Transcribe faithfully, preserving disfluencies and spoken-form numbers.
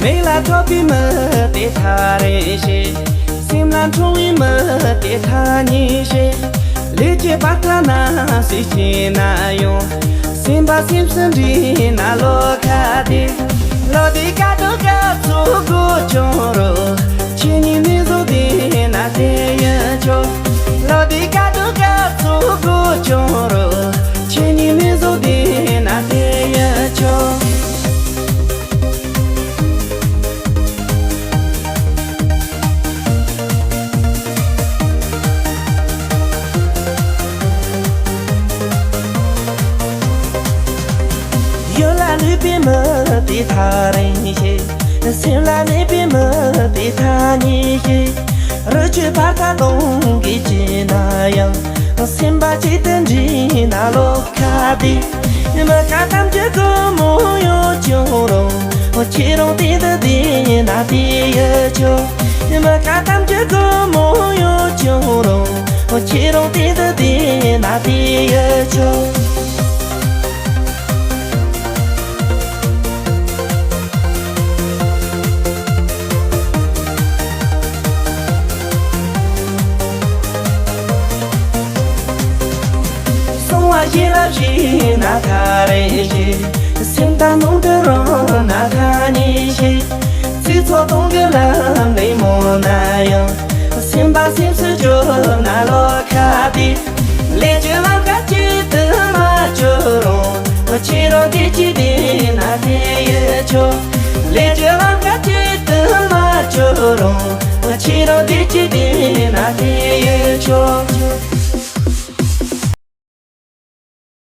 མིག་ལ་ཐོབ་པའི་མི་དེ་ཐག་རིང་ཞིག་སེམས་ལ་འཁྲུངས་པའི་མི་དེ་ཐག་ཉེ་ཞིག་ལས་ཀྱི་བར་ཐག་ན་སུས་ཕྱིན་ན་ཡང་། སེམས་པ་སེམས་སུ་འདྲེས་ན་ལོ་ཁ་བདེ། ལོ་དེའི་དཀའ་སྡུག་ག་ཚོད་དགོས་ཀྱང་རུང་། ཁྱེད་གཉིས་མི་བཟོ་བདེ་ན་དེ་ཡི་ཆོག་ལོ་དེའི་དཀའ་སྡུག་ག་ཚོད་དགོས་ཀྱང་རུང་། ཁྱེད་གཉིས་མི་བཟོ་བདེ་ན་དེ་ཡི་ཆོག་ཡུལ་ལ་ལུས་པའི་མི་དེ་ཐག་རིང་ཞིག་སེམས་ལ་གནས་པའི་མི་དེ་ཐག་ཉེ་ཞིག་རི་ཆུ་བར་ཐག་སྟོང་གི་བྱས་ན་ཡང་། སེམས་པ་གཅིག་ཏུ་འདྲེས་ན་ལོ་ཁ་བདེ། མི་ཁ་ཐམས་ཅད་ཀྱི་མོ་ཡོད་ཀྱང་རུང་། ཁྱེད་རང་དེ་འདི་བདེ་ན་དེ་ཡི་ཆོག་མི་ཁ་ཐམས་ཅད་ཀྱི་མོ་ཡོད་ཀྱང་རུང་། ཁྱེད་རང་དེ་འདི་བདེ་ན་དེ་ཡི་ཆོག་གསང་བ་ཞིག་ལ་ཞིག་ན་ཐག་རིང་ཞིག་སེམས་དང་ནང་དུ་རང་ན་ཐག་ཉེ་ཞིག་ཚིག་ཚོགས་སྟོང་གི་ལམ་ནས་མོ་ན་ཡང་། སེམས་པ་སེམས་སུ་བཅོས་ན་ལོ་ཁ་བདེ། ལས་ཀྱི་ལམ་ཁ་གཅིག་ཏུ་མ་བཅོས་རུང་། ཁྱེད་རང་བདེ་སྐྱིད་བདེ་ན་དེ་ཡི་ཆོག་ལས་ཀྱི་ལམ་ཁ་གཅིག་ཏུ་མ་བཅོས་རུང་། ཁྱེད་རང་བདེ་སྐྱིད་བདེ་ན་དེ་